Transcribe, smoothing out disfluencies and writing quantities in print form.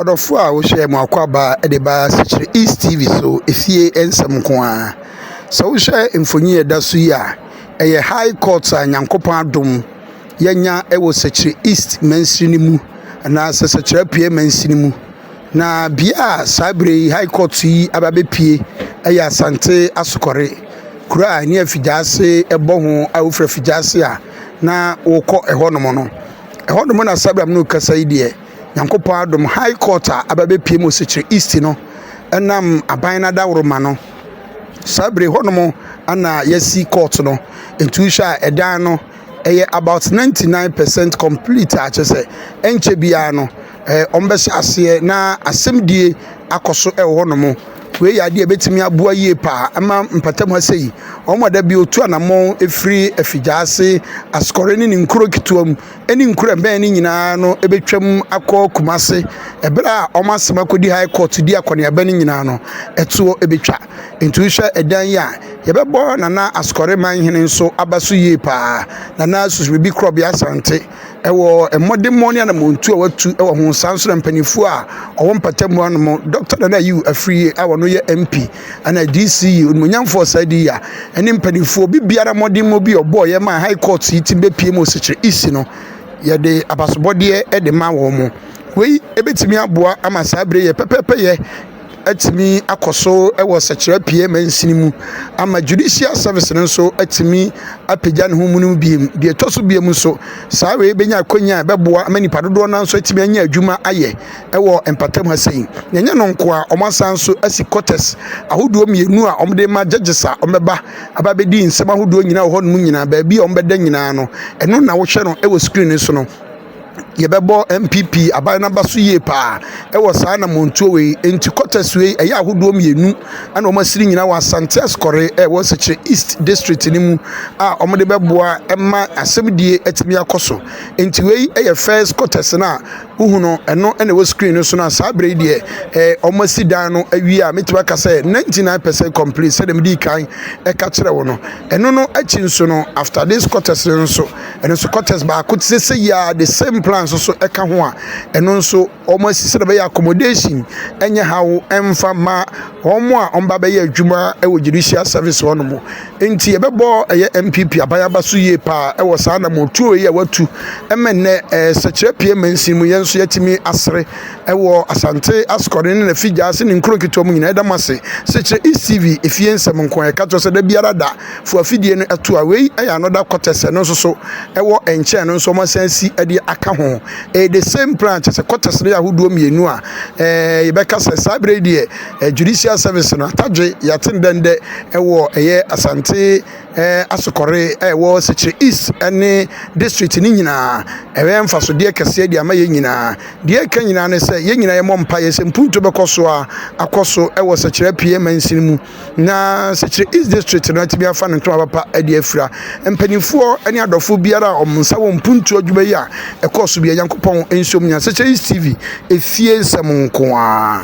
Ɔdɔfoɔ a wohwɛ mu, akwaaba de ba Sekyere East TV so, efie nsɛm nko ara. Sɛ wohwɛ mfonin a ɛda so yi a, ɛyɛ High Court a Nyankopɔn adom yɛanya wɔ Sekyere East mansini mu anaasɛ Sekyere Apue mansini mu. Na bea a saa berɛ yi High Court yi aba abɛpue yɛ Asante Asokɔre, kuro a ɛne Afigyaase bɔ ho a wofiri Afigyaase a na wokɔ ɛhɔnom no. Ɛhɔnom na saa berɛ a me ne wo kasa yi deɛ, Nyankopɔn adom, High Court a aba abɛpue mu wɔ Sekyere East no nam aban no adaworoma no, saa berɛ yi hɔnom na yɛasi court no. Nti wohwɛ a ɛdan no ɛyɛ about 99% complete a kyerɛ sɛ ɛnkyɛ biara no wɔbɛhyɛ aseɛ na asɛmdie akɔ so wɔ hɔnom. Wei yɛ adeɛ a ɛbɛtumi aboa yie paa ama mpatamu ha sei. Wɔn a da bi wɔtu anammɔn firi Afigyaase, Asokɔre ne ne nkuro nketewa mu ne nkuro a ɛbɛn no nyinaa no bɛtwam akɔ Kumase. Ɛberɛ a wɔn asɛm akɔdi High Court di akɔneaba no nyinaa no, ɛtoɔ bɛtwa. Nti wohwɛ ɛdan yi a, yɛbɛbɔ Nana Asokɔre Manhene nso aba so yie paa. Nana Susubibi Korɔbea Asante wɔ mmɔdemmɔ ne anammɔntuo a watu wɔ ho. Saa nso na mpanimfoɔ a wɔwɔ mpatamu hanom, Dr. Nana Ayew Afriyie a ɔno yɛ MP, ɛna DCE Onimuonyamfoɔ Saadi Yah ne mpanimfoɔ bi biara mmɔdemmɔ bi a ɔbɔeɛ maa High Court yi ti bɛpue mu wɔ Sekyere East no, yɛde abasobɔdeɛ de ma wɔn. Wei bɛtumi aboa ama saa berɛ yi pɛpɛɛpɛyɛ atumi akɔ so wɔ Sɛkyerɛ Apue mansini mu ama Judicial Service no nso atumi apagya ne ho mu no bio. Deɛ ɛtɔ so bio nso, saa wei bɛnya akwanya a ɛbɛboa ama nipa dodoɔ no nso atumi anya adwuma ayɛ wɔ mpatam ha sei. Na ɛnyɛ no nko a, wɔasan nso asi quarters ahodoɔ mmienu a wɔde ma judges a wɔbɛba aba abɛdi nsɛm ahodoɔ nyinaa wɔ hɔnom nyinaa, baabi a wɔbɛda nyinaa no, ɛno na wohwɛ no wɔ screen no so no. Yɛbɛbɔ NPP aban no aba so yie paa wɔ saa anammɔntuo wei. Nti quarters wei ɛyɛ ahodoɔ mmienu ɛna wɔn asiri nyinaa wɔ Asante Asukɔre ɛwɔ Sekyere East District no mu a wɔde bɛboa ma asɛmdie atumi akɔ so. Nti wei yɛ first quarters no a wohu no, ɛno na ɛwɔ screen no so no a saa berɛ yi deɛ wɔn asi dan no awie a mɛtumi aka sɛ 99% complete sɛdeɛ mede kan ɛka kyerɛ wo no. Ɛno no akyi nso no, after this quarters no nso, ɛno nso quarters baako te sɛ sɛ yi a the same plan nso so ɛka ho a ɛno nso wɔn asi sɛdeɛ ɛbɛyɛ accommodation ɛnyɛ haw ɛmfa ma wɔn a wɔn ba bɛyɛ adwuma ɛwɔ Judicial Service hɔnom. Nti yɛbɛbɔ ɛyɛ NPP aban aba so yie paa ɛwɔ saa anammɔntuo yi a watu ɛmɛ nnɛ Sɛkyerɛ Pie mansin mu yɛn nso yɛatumi asere ɛwɔ Asante Asukɔre ne N'Afigyaase ne nkuro nketewa mu nyinaa. Ɛda mo ase. Sɛkyerɛ East TV, efie nsɛm nko a yɛka kyerɛ sɛ da biara da fo afidie no ɛto a wei ɛyɛ another quarters, ɛno nso so ɛwɔ nkyɛn no nso wɔn asan si ɛde aka ho. Ɛyɛ the same plan, kyerɛ sɛ quarters no yɛ ahodoɔ mmienu a yɛbɛka sɛ saa berɛ yi deɛ Judicial Service no atadwe yɛate no dɛndɛ ɛwɔ ɛyɛ Asante Asokɔre ɛwɔ Sekyere East ne district no nyinaa. Ɛbɛyɛ mfasodeɛ kɛseɛ de ama yɛn nyinaa. Deɛ ɛka nyinaa ne sɛ yɛn nyinaa yɛmmɔ mpaeɛ sɛ mpuntuo bɛkɔ so a akɔ so ɛwɔ Sekyere Apue mansini mu na Sekyere East District no atumi afa ne ntoma papa de afira. Mpanimfoɔ ne adɔfoɔ biara a wɔn nsa wɔ mpuntuo adwuma yi a ɛkɔɔ so bia, Nyankopɔn nsom nyinaa. Sekyere East TV, efie nsɛm nko ara.